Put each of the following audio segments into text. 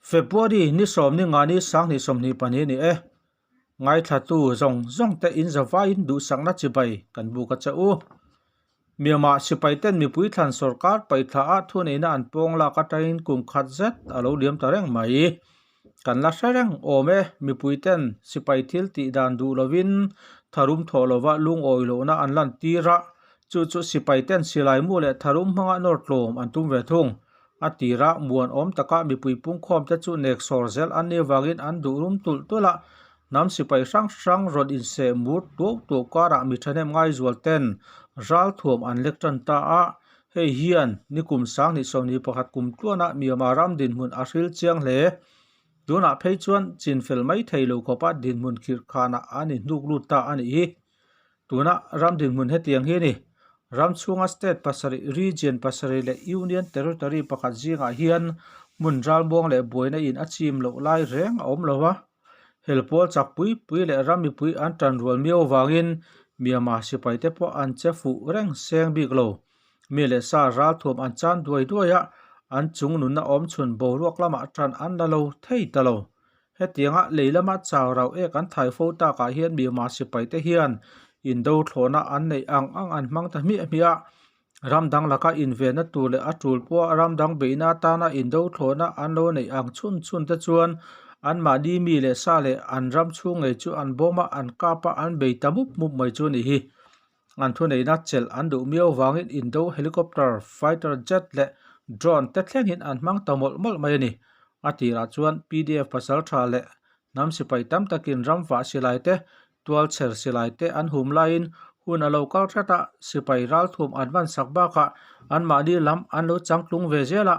February ni sawm ni nga ni sanghnih 22 a ni e. Ngaithlatu zawng zawng te in zavaiin duhsakna chibai kan buk a che u. Myanmar sipai ten mipui thlan sorkar paihthla ah thuneihna an pawng lak atangin kum khat zet a lo liam ta reng mai. Kan la hre reng awm e, mipui ten sipai thil tih dan duh lovin tharum thawh lova lungawi lohna an lan tir a, chu chu sipai ten silai mu leh tharum hmanga nawr tlawm an tum ve thung. A tira muan awm taka mipui pungkhawm te chu nek sawr zel an nih avangin an duh rum tulh tulh a, hnam sipai hrang hrang rawn inseh mur tuau tuau karah mi thahnem ngaizual ten ral thuam an lek tan ta a, hei hian nikum 2021 kum tluanah Myanmar ram dinhmun a hril chiang hle. Tunah phei chuan chinfel mai thei lo khawpa dinhmun khirhkhanah an inhnuk lut ta a nih hi. Tuna ram dinhmun hetiang hi a ni. Ram chhunga state pasarih, region pasarih leh union territory pakhat zingah hian hmun ralmuang leh buaina in a chim loh lai reng a awm lo va. Hel pawl chak pui pui leh ram mipui an tan rual miau avangin Myanmar sipai te pawh an che fuh reng seng bik lo. Mi leh sa ralthuam an chan duai duai a, an chung nunna awm chhun boruak lamah tan an la lo thei ta lo. Hetianga lei lama chau rau ek an thai fo takah hian Myanmar sipai te hian indo thlawhna an neih ang ang an hmang ta hmiah hmiah a. Ram dang laka invenna tur leh a tul pawha ram dang beihna atana indo thlawhna an lo neih ang chhun chhun te chuan anmahni mi leh sa leh an ram chhung ngei chu an bawm a, an kap a, an bei ta mup mup mai chu a nih hi. An thuneihna chelh an duh miau vangin indo helicopter, fighter jet leh drone te thlengin an hmang ta mawlh mawlh mai a ni. A tirah chuan pdf pasal tha leh hnam sipai tam takin ram vah silai te, tual chher silai te an hum laiin hun a lo kal hret a, sipai ralthuam an van sak bakah anmahni lam an lo changtlung ve zel a,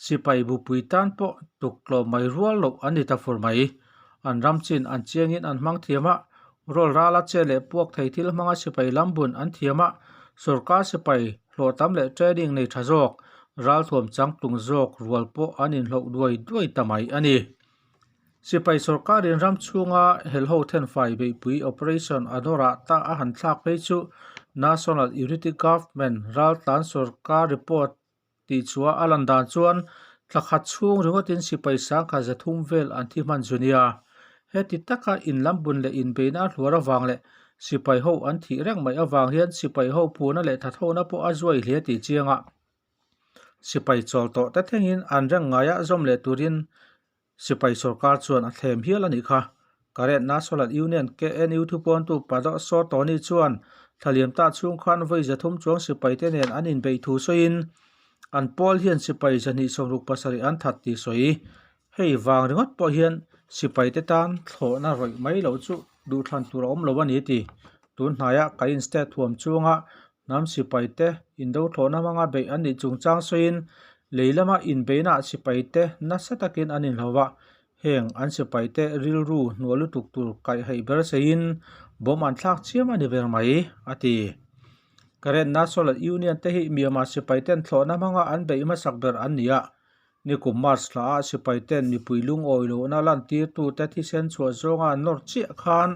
sipai bupui tan pawh tuk tlawm mai rual loh an ni ta fur mai. An ram chin an chiangin an hmang thiam a, rawl rala che leh puak thei thil hmanga sipai lam bun an thiam a, sorkar sipai hlawh tam leh training nei tha zawk, ralthuam changtlung zawk rual pawh an inhloh duai duai ta mai a ni. Sipai sorkarin ram chhunga helho thenfai beihpui operation a nawrah ta a han thlak phei chu National Unity Government raltlan sorkar report tih chhuah a lan dan chuan thla khat chhung ringawtin sipai sangkhat 300 vel an thi hman zu nia. Heti taka inlambun leh inbeihna a hluar avang leh sipai ho an thih reng mai avang hian sipai ho phurna leh thathona pawh a zuai hle tih chiang a. Sipai chawl tawh te thlengin an reng ngaia zawm leh turin sipai sorkar chuan a thlem hial a nih kha. Karen National Union, KNU, thupawntu Pado Saw Tony chuan thlaliam ta chhung khan vawi 300 chuang sipai te nen an inbeih thu sawiin an pawl hian sipai 267 an that tih sawi. Hei vang ringawt pawh hian sipai te tan thlawhna rawih mai loh chu duhthlan tur a awm lo a ni ti. Tun hnaia Kayin State thuam chunga Hnam sipai te indo thlawhna hmanga beih an nih chungchang sawiin lei lama inbeihnaah sipai te nasa takin an inhlo a, heng an sipai te rilru hnual lutuk tur kaihhaih ber seiin bawm an thlak chiam a ni ber mai, a ti. Karen National Union te hi Myanmar sipai ten thlawhna hmanga an beih hmasak ber an ni a, nikum March thlaah sipai ten mipui lungawi lohna lantirtute thisen chhuah zawnga an nawr chiah khan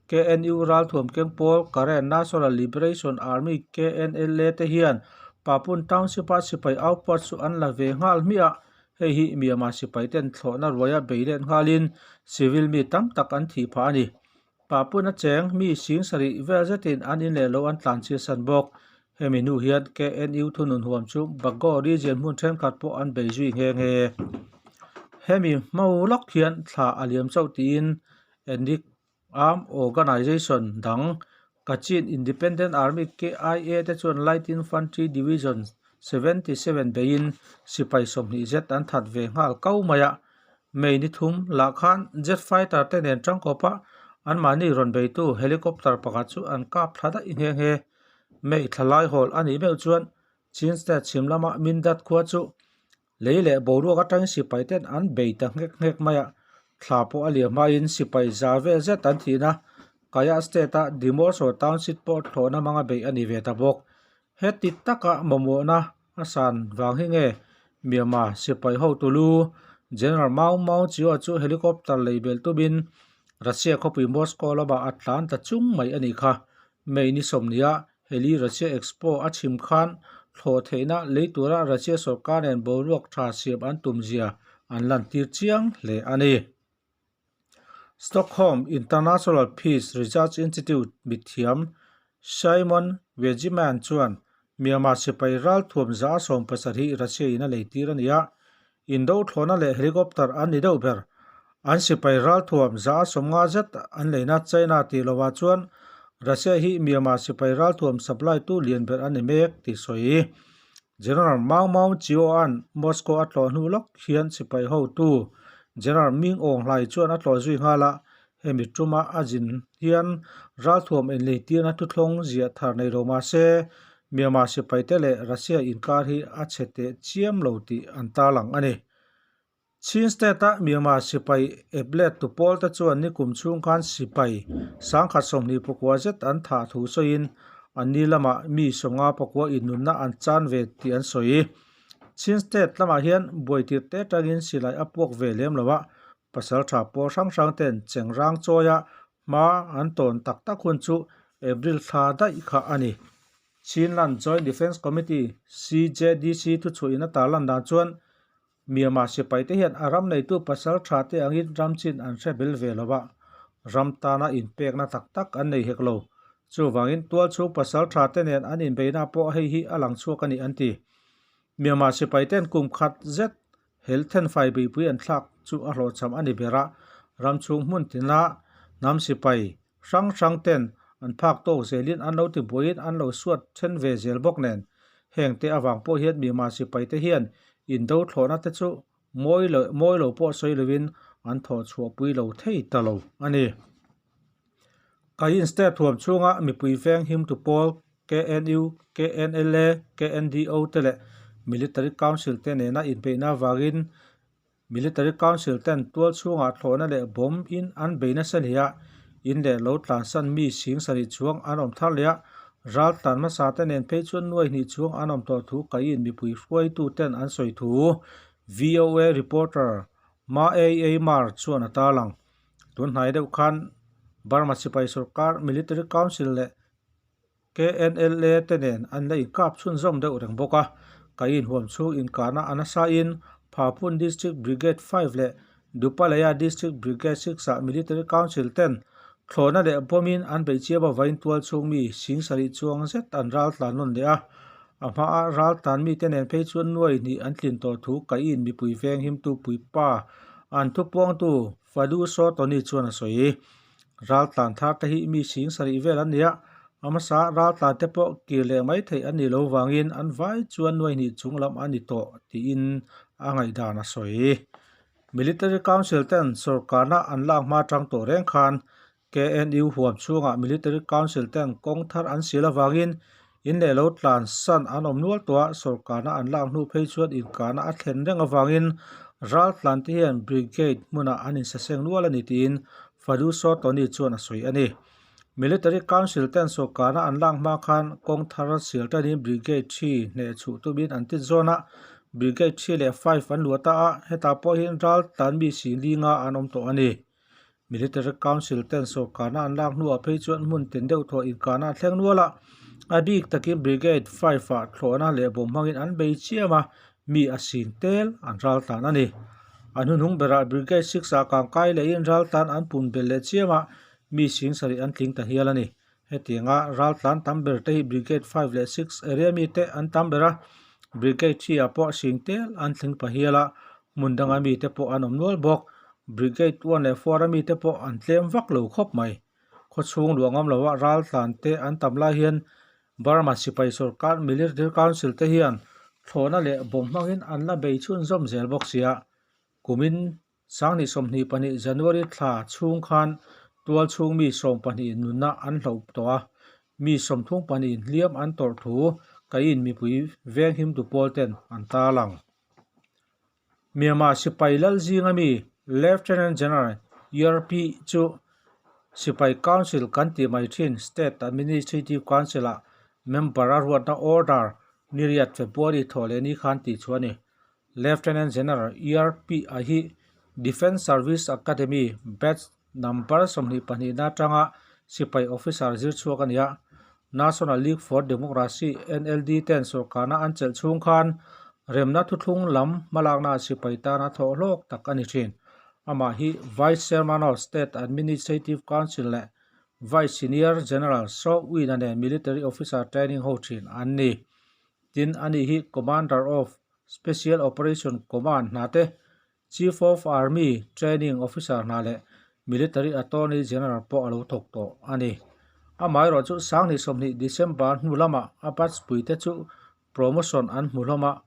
KNU ralthuam keng pawl Karen National Liberation Army, KNLA, te hian Papun Township-a sipai outpost chu an la ve nghal hmiah a, hei hi Myanmar sipai ten thlawhna ruaia bei let nghalin civil mi tam tak an thih phah a ni. Papun a cheng mi sing sarih vel zetin an in leh lo an tlan chhiatsan bawk. Hemi hnu hian KNU thunun huam chu Bago region hmun thenkhat pawh an bei zui nghe nghe. Hemi hmau lawk hian thla a liam chauh tiin Enrique Arm Organization dang Kachin Independent Army, KIA, te chuan Light Infantry Division 77 beiin sipai 20 zet an that ve nghal kau mai a. May ni thum lah khan jet fighter te nen tangkawpa anmahni rawn beitu helicopter pakhat chu an kap thla daih nghe nghe. May thla lai hawl a nih meuh chuan Chin State chhim lama Mindat khua chu Lei leh boruak atangin sipai ten an bei ta nghek nghek mai a, thla pawh a liam hmain sipai za vel zet an thihna Kaya State-a Dimoso Township pawh thlawhna hmanga beih a ni ve ta bawk. Heti taka mamawhna a san vang hi nge Myanmar sipai hotu lu General Maung Maung Chio chu helicopter lei belh tumin Russia khawpui Moscow lamah a tlan ta chung mai a nih kha. May ni 20 ah Heli Russia Expo a chhim khan thlawh theihna lei tura Russia sorkar nen boruak tha siam an tum zia an lantir chiang hle a ni. Stockholm International Peace Research Institute mithiam Simon Wegemann chuan Myanmar sipai ralthuam 170 Russia in a leitir a ni a, indo thlawhna leh helicopter an ni deuh ber. An sipai ralthuam 150 zet an leina China tih lovah chuan Russia hi Myanmar sipai ralthuam supply tu lian ber a ni mek tih sawi. General Maung Maung Chioa'n Moscow a tlawh hnu lawk hian sipai hotu General Ming Aung Hlai chuan a tlawh zui nghal a, hemi tuma a zin hian ralthuam inleitirna thuthlawng ziah thar nei lo mah se Myanmar sipaite leh Russia inkar hi a chhe teh chiam lo tih an tarlang a ni. Chin State-a Myanmar sipai eplet tu pawlte chuan nikum chhung khan sipai 1029 zet an thah thu sawiin an ni lamah mi 59 innunna an chan ve tih an sawi. Chin State lamah hian buaitir te atangin silai a puak ve lem lo a, pasal tha pawl hrang hrang ten chengrang chawia hma an tawn tak tak hun chu April thla daih kha a ni. Chinland Joint Defence Committee, CJDC, thuchhuahin a tarlan dan chuan Myanmar sipaite hian a ram neitu pasal tha te angin ram chin an hre bel ve lo a, ram tana inpekna tak tak an nei hek lo. Chuvangin tualchhung pasal tha te nen an inbeihna pawh hei hi a lang chhuak a ni an ti. Myanmar sipaiten kum khat zet hel thenfai beihpui an thlak chu a hlawhchham a ni ber a, ram chhung hmun tina hnam sipai hrang hrang ten an phak tawk zelin an lo ti buaiin an lo suat then ve zel bawk nen heng te avang pawh hian Myanmar sipai te hian indo thlawhna te chu mawi lo mawi lo pawh sawi lovin an thawh chhuah pui lo thei ta lo a ni. Kayin State thuam chhunga mipui veng him tu pawl KNU, KNLA, KNDO te leh Military Council te nena inbeihna avangin Military Council ten tual chhungah thlawhna leh bomb in an bei nasa hle a, in leh lo tlansan mi sing sarih chuang an awm thar leh a, ral tlan hmasa te nen phei chuan nuai hnih chuang an awm tawh thu kaiin mipui hruaitu ten an sawi thu VOA reporter Ma Ei Mar chuan a tarlang. Tun hnai deuh khan Burma sipai sorkar Military Council leh KNLA te nen an la inkap chhunzawm deuh reng bawk a, Kayin huam chhung inkahna a nasain Phapun District Brigade 5 leh Dupalaya District Brigade 6 ah Military Council ten thlawhna leh bomb-in an beih chiam avain tual chhung mi sing sarih chuang zet an ral tlan nawn leh a, a hmaah ral tlan mite nen phei chuan nuai hnih an tlin tawh thu Kayin mipui veng himtu puipa an thupuangtu Fadu Saw Tony chuan a sawi. Ral tlan thar te hi mi sing sarih vel an ni a, a hmasa ral tlan te pawh kir leh mai theih an nih loh vangin an vai chuan nuai hnih chung lam a ni tawh tiin a ngaihdan a sawi. Military Council ten sawrkarna an lak hma tang tawh reng khan KNU huam chhungah Military Council ten kawng thar an sil avangin in leh lo tlan san an awm nual tawh a, sawrkarna an lak hnu phei chuan inkahna a thlen reng avangin ral tlan te hian Brigade hmunah an insaseng nual a ni tiin Faduso Tony chuan a sawi a ni. Military Council ten sawrkarna an lak hma khan kawng thar sial tanin Brigade 3 hneh chhuh tumin an tit zawn a, Brigade 3 leh 5 an luah ta a, hetah pawh hian ral tlan mi si linga an awm tawh a ni. Military Council ten sawrkarna an lak hnuah phei chuan hmun tin deuh thawh inkahna a thleng nual a, a bik takin Brigade 5 ah thlawhna leh bawm hmangin an bei chiam a, mi a sing tel an ral tlan a ni. A hnuhnung berah Brigade 6 ah kangkai lehin ral tlan an pun belh leh chiam a, mi sing sarih an tling ta hial a ni. Hetianga ral tlan tam ber te hi Brigade 5 leh 6 area mi te an tam ber a, Brigade 3 ah pawh sing tel an tling pa hial a, hmun danga mi te pawh an awm nual bawk. Brigade 1 leh 4 a mi te pawh an tlem vak lo khawp mai. Khawchhung luah ngam loah ral tlan te an tam lai hian Burma sipai sorkar Military Council te hian thlawhna leh bawm hmangin an la bei chhunzawm zel bawk sia. Kumin 2022 January thla chhung khan tual chhung mi 12 nunna an hloh tawh a, mi 32 hliam an tawrh thu Kayin mipui venghimtu pawl ten an tarlang. Myanmar sipai lal zinga mi Lieutenant General Yrp chu Sipai Council kan tih mai thin State Administrative Council-ah member a ruatna order ni riat February thawh leh ni khan tih chhuah a ni. Lieutenant General Yrp a hi Defence Service Academy batch number 22 na atanga sipai officer zir chhuak a ni a. National League for Democracy, NLD, ten sorkarna an chelh chhung khan Remna thuthlung lam hmalaknaah sipai tana thawh hlawk tak a ni thin. Amah hi Vice Chairman of State Administrative Council leh Vice Senior General Saw Win-a nen Military Officer Training ho thin an ni. Tin, ani hi Commander of Special Operation Command hna te, Chief of Army Training Officer hna leh Military Attorney General pawh a lo thawk tawh a ni. Amaherawh chu Sanghnih 20 December hnu lamah a batch puite chu promotion an hmu hlawm a,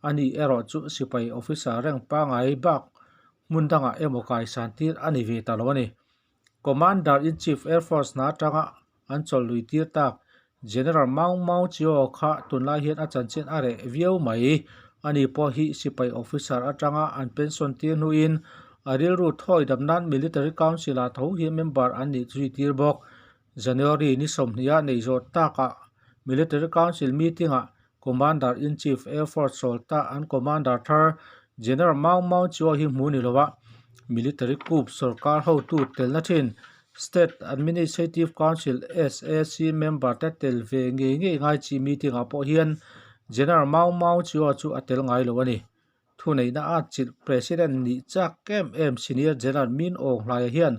ani erawh chu sipai officer reng pangai bak hmun dangah emaw kaisan tir a ni ve ta lo a ni. Commander-in-Chief Air Force hna atanga an chawlh lui tir tak General Maung Maung Chio kha tunlai hian a chanchin a reh viau mai. Ani pawh hi sipai officer atanga an pension tir hnuin a rilru thawi dam nan Military Council-ah tho hi member an nih zui tir bawk. January ni sawmhnih-a nei zawh takah Military Council meeting-ah Commander-in-Chief Air Force Sawlta an Commander thar General Maung Maung Chio hi hmu ni lova Military coup sorkar hotu telna thin State Administrative Council, SAC, member te tel ve ngei ngei ngai chi meeting ah pawh hian General Maung Maung Chio chu a tel ngai lo a ni. Thuneihna a chilh President nih chak em em Senior General Min Aung Hlaia hian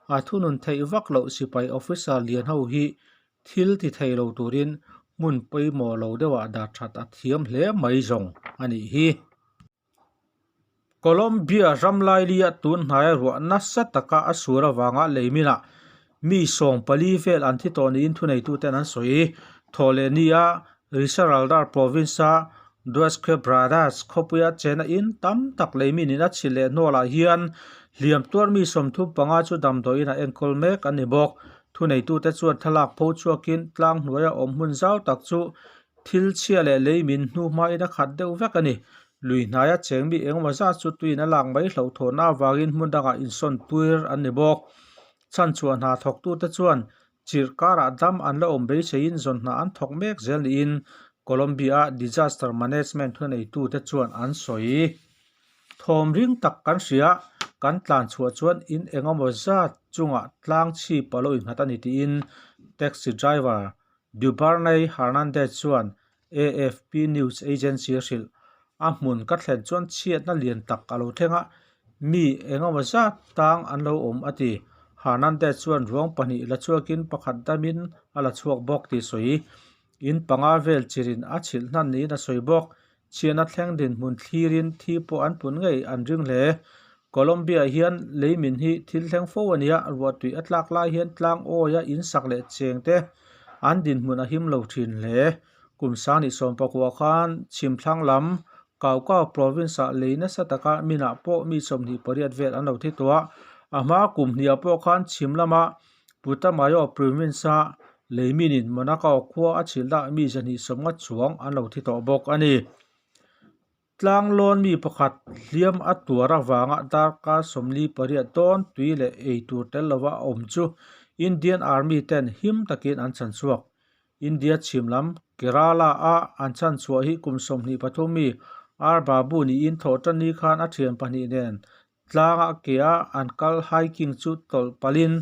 a thunun theih vak loh sipai officer lian ho hi thil ti thei lo turin hmun pawimawh lo deuhah dah that a thiam hle mai zawng a nih hi. Colombia ram lailia tun hnaia ruah nasa taka a sur avanga leiminah mi 14 vel an thi tawh niin thuneituten an sawi. Thawhlehnia Risaralda province-a Dos Quebradas khawpuia chena in tam tak leiminin a chhilh leh hnualah hian hliam tuar mi 35 chu damdawiin a enkawl mek a ni bawk. Thuneitute chuan thlalak pho chhuakin tlang hnuaia awm hmun zau tak chu Thil chhia leh lei min hnu hmain a khat deuh vek a ni. Lui hnaia cheng mi engemaw zat chu tuin a lak mai hlauhthawhna avangin hmun dangah insawn puir an ni bawk. Chhanchhuah hna thawktute chuan chirh karah dam an la awm beiseiin zawn hna an thawk mek zel niin Colombia-a disaster management thuneitute chuan an sawi. Thawm ring tak kan hria, kan tlan chhuah chuan in engemaw zat chungah tlang chhip a lo innghat a ni tiin taxi driver Duberney Hernandez chuan AFP news agency a hrilh. A hmun ka thlen chuan chhiatna lian tak a lo thleng a, mi engemaw zat tang an lo awm a ti. Hernandez chuan ruang pahnih la chhuakin pakhat damin a la chhuak bawk tih sawi. In panga vel chirin a chhilh hnan niin a sawi bawk. Chhiatna thleng dinhmun thlirin thi pawh an pun ngei an ring hle. Colombia hian leimin hi thil thleng fo a nia, ruahtui a tlak lai hian tlang awia in sak leh cheng te an dinhmun a him lo thin hle. Kum 2019 khan chhimthlang lam Cauca province-ah lei nasa taka minah pawh mi 28 vel an lo thi tawh a, a hma kum hniah pawh khan chhim lama Putumayo province-a leiminin Monaco khua a chhilhna mi 250 chuang an lo thi tawh bawk a ni. Tlanglawn mi pakhat hliam a tuar avanga darkar 48 dawn tui leh ei tur tel lova a awm chu Indian Army ten him takin an chhanchhuak. India chhim lam Kerala-a an chhanchhuah hi kum 23 mi R Babu niin thawhtanni khan a thian pahnih nen tlanga kea an kal hiking chu tawlh palhin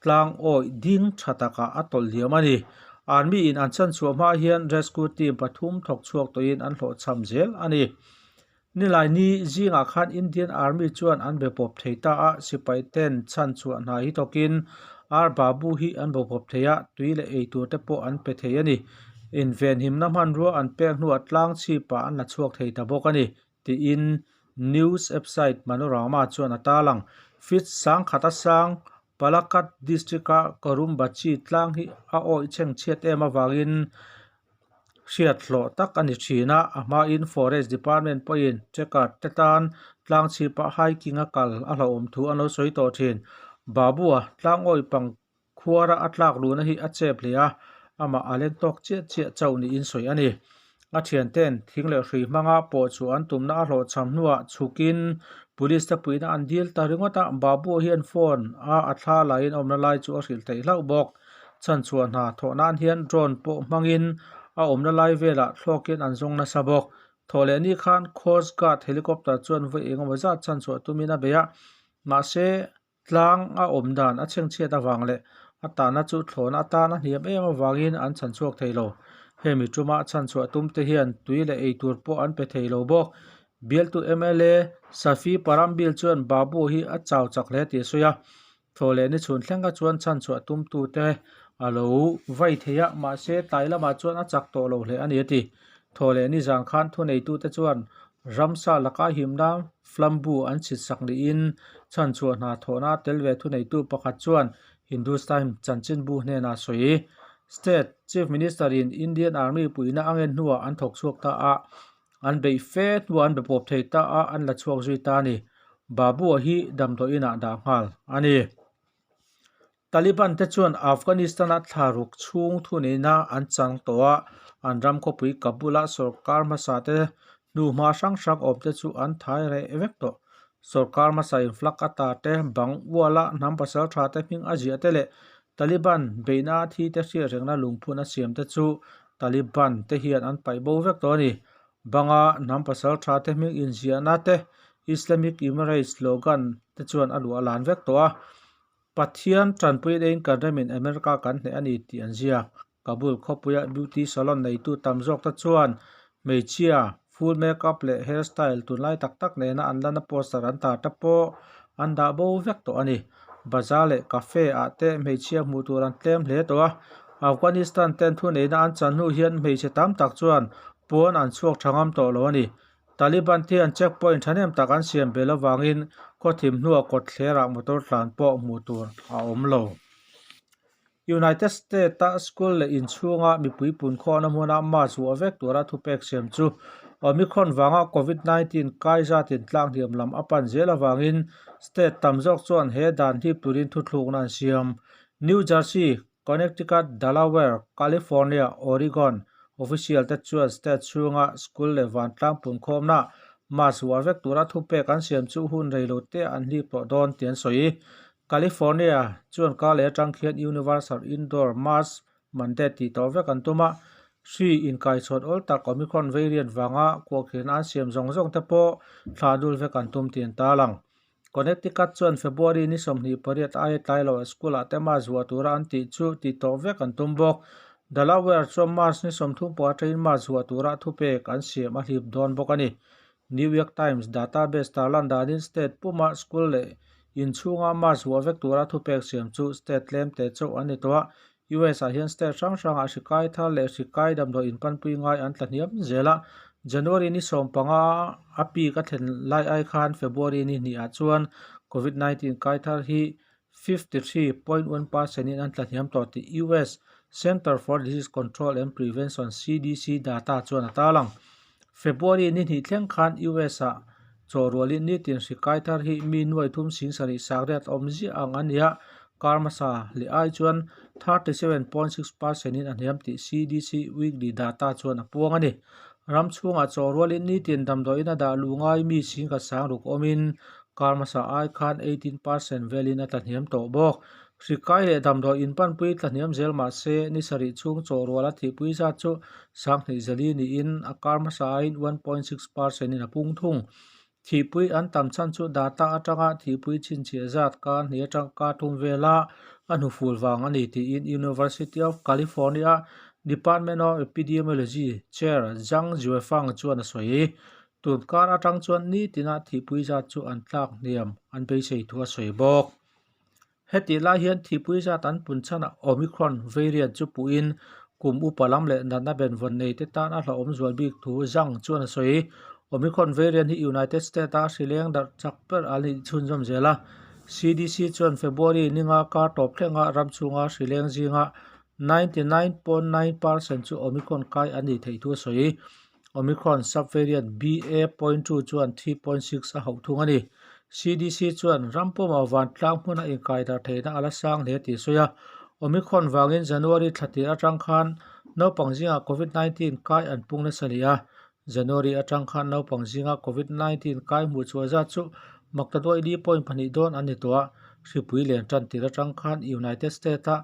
tlang awih ding tha takah a tawlh liam a ni. Army in an chhanchhuah hma hian rescue team pathum thawk chhuak tawhin an hlawhchham zel a ni. Nilai ni zingah khan Indian Army chuan an be pawp thei ta a, sipai ten chhanchhuah hna hi thawkin R Babu hi an bo pawp thei a, tui leh ei tur te pawh an pe thei a ni. Invenhimna hmanrua an pek hnuah tlang chhipah an la chhuak thei ta bawk a ni. tiin news website Manorama chuan a tarlang. Feet sangkhat a sang Palakkad district-a Korumbachi tlang hi a awih chhengchhiat em avangin hriat hlawh tak a ni thin a, a hmain Forest Department pawhin trekker te tan tlang chhipah hiking a kal a hlauhawm thu an lo sawi tawh thin. Babu-a tlang awih pang Khuara a tlak luhna hi a chep hle a, amah a len tawk chiah chiah chauh niin sawi a ni. A thianten thing leh hrui hmanga pawh chu an tumna a hlawhchham hnuah chhukin police te puihna an dil ta ringawt a, Babu hian phone a a thla laiin a awmna lai chu a hrilh theih hlauh bawk. Chhanchhuah hna thawh nan hian drone pawh hmangin a awmna lai velah thlawkin an zawng nasa bawk. Thawhlehni khan Coast Guard helicopter chuan vawi engemaw zat chhanchhuah tumin a bei a, mahse Tlang a awm dan a chhengchhiat avang leh a tahna chu thlawhna atan a hniam em avangin an chhan chhuak thei lo. Hemi tuma chhanchhuah tum te hian tui leh eitur pawh an pe thei lo bawk. Bialtu mla Safi Parambil chuan Babu hi a chau chak hle tih a sawi a. Thaw leh ni chhun thleng kha chuan chhanchhuah tumtute a lo vai thei a, mahse tlai lamah chuan a chak tawh lo hle a ni a ti. Thaw leh ni zan khan thuneitute chuan ramsa laka himna flambu an chhit sak niin chhanchhuah hna thawhna tel ve thuneitu pakhat chuan Hindustan chanchinbu hnenah sawi. State Chief Minister in Indian Army puihna a ngen hnuah an thawk chhuak ta a, An beih fe hnuah an be pawp thei ta a, an la chhuak zui ta a ni. Babu-a hi damdawi inah dah nghal a ni. Taliban te chuan Afghanistan-a thla ruk chhung thuneihna an chang tawh a, an ram khawpui Kabul-a sorkar hmasa te hnuhma hrang hrang awm te chu an thai reh vek tawh. Sorkar hmasa in flag a tar te, bang uala hnam pasal tha te hming a ziah te leh Taliban beihna a thi te hriatrengna lungphun a siam te chu Taliban te hian an paih bo vek tawh a ni. Banga hnam pasal tha te hming inziahna te Islamic Emirates slogan te chuan a luah lan vek tawh a. Pathian tanpui leiin kan remin America kan hneh a ni tih an ziak. Kabul khawpuia beauty salon neitu tam zawk te chuan hmeichhia full makeup leh hairstyle tunlai tak tak nena an lana poster an tar te pawh an dah bo vek tawh a ni. Bazar leh cafe ah te hmeichhia hmuh tur an tlem hle tawh a, Afghanistan ten thuneihna an chan hnu hian hmeichhe tam tak chuan pawn an chhuak tha ngam tawh lo a ni. Taliban te hian checkpoint thahnem tak an siam bel avangin khawthim hnuah kawtthlerah motor tlan pawh hmuh tur a awm lo. United States-a school leh inchhunga mipui punkhawhna hmuna mask vuah vek tura thupek siam chu Omicron vanga Covid 19 kai zatin tlanghniam lam a pan zel avangin state tam zawk chuan he dan hlip turin thuthlukna an siam. New Jersey, Connecticut, Delaware, California, Oregon official te chuan state chhunga school leh vantlang punkhawmna mask vuah vek tura thupek an siam chu hun reilote an hlip tawh dawn tih an sawi. California chuan kar leh atang khian Universal Indoor Mask Mandate tih tawh vek an tum a, hri inkaichhawn awl tak Omicron variant vanga kuahkhirna an siam zawng zawng te pawh thla dul vek an tum tih an tarlang. Connecticut chuan February ni 28 aia tlai loh school ah te mask vuah tura an tih chu tih tawh vek an tum bawk. Delaware chuan March ni 30 pawh atangin mask vuah tura thupek an siam a hlip dawn bawk a ni. New York Times database tarlan danin state puma school leh inchhunga mask vuah vek tura thupek siam chu state tlem te chauh an ni tawh a. US ah hian state hrang hrangah hri kai thar leh hri kai damdawi inpanpui ngai an tla hniam zel a. January ni 15 a peak a thlen lai ai khan February ni hnihah chuan Covid 19 kai thar hi 53.1 percent in an tla hniam tawh tih US Center for Disease Control and Prevention, CDC, data chuan a tarlang. February ni hnih thleng khan US ah chaw rualin nitin hri kai thar hi mi nuai thum sing sarih sakriat awm ziah ang a ni a, kar hmasa leh ai chuan 37.6 percent in a hniam tih CDC weekly data chuan a puang a ni. Ram chhungah chaw rualin nitin damdawiin a dah luh ngai mi singkhat sang ruk awmin Kar hmasa ai khan 18 percent velin a tlahniam tawh bawk. Hri kai leh damdawi inpanpui tlahniam zel mah se, ni sarih chhung chaw rual a thihpui zat chu sanghnih zali niin a kar hmasa aiin 1.6 percent in a pung thung. Thihpui an tam chhan chu data atanga thihpui chhinchhiah zat kar hnih atang kar thum vela a hnuful vang a ni tiin University of California Department of Epidemiology Chair Zhang Xuefang chuan a sawi. Tun kar atang chuan nitina thihpui zat chu an tlak hniam an beisei thu a sawi bawk. Hetih lai hian thihpui zat an pun chhanah Omicron variant chu puhin kum upa lam leh natna benvawn nei te tan a hlauhawm zual bik thu Zhang chuan a sawi. Omicron variant hi United States-a hri leng darh chak ber an nih chhunzawm zel a. CDC chuan February ninga kar tawp thlenga ram chhunga hri leng zinga 99.9 percent chu Omicron kai an nih theih thu a sawi. Omicron subvariant BA.2 chuan 3.6 a hauh thung a ni. CDC chuan ram pawmah vantlang hmuna inkaidar theihna a la sang hle tih a sawi a. Omicron vangin January thla tir atang khan naupang zingah Covid-19 kai an pung nasa leh a. January atang khan naupang zinga Covid-19 kai hmuh chhuah zat chu maktaduai li point pahnih dawn an ni tawh a. Hripui len tan tir atang khan United States-a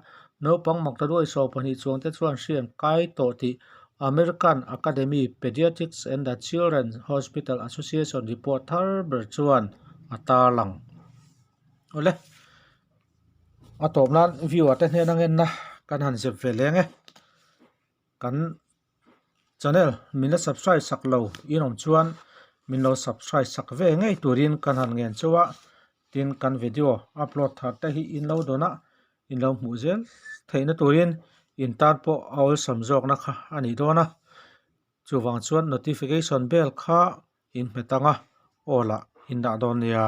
naupang maktaduai 12 chuangte chuan hri an kai tawh tih American Academy Pediatrics and the Children's Hospital Association report thar ber chuan a tarlang. Awle, a tawp nan viewer te hnena ngenna kan han zep ve leng e. Kan. Channel min la subscribe sak lo in awm chuan min lo subscribe sak ve ngei turin kan han ngen chauh a, tin kan video upload thar te hi in lo dawn a, in lo hmuh zel theihna turin in tan pawh a awlsam zawkna kha a ni dawn a, chuvang chuan notification bell kha in hmet ang a, aw lah in dah dawn nia.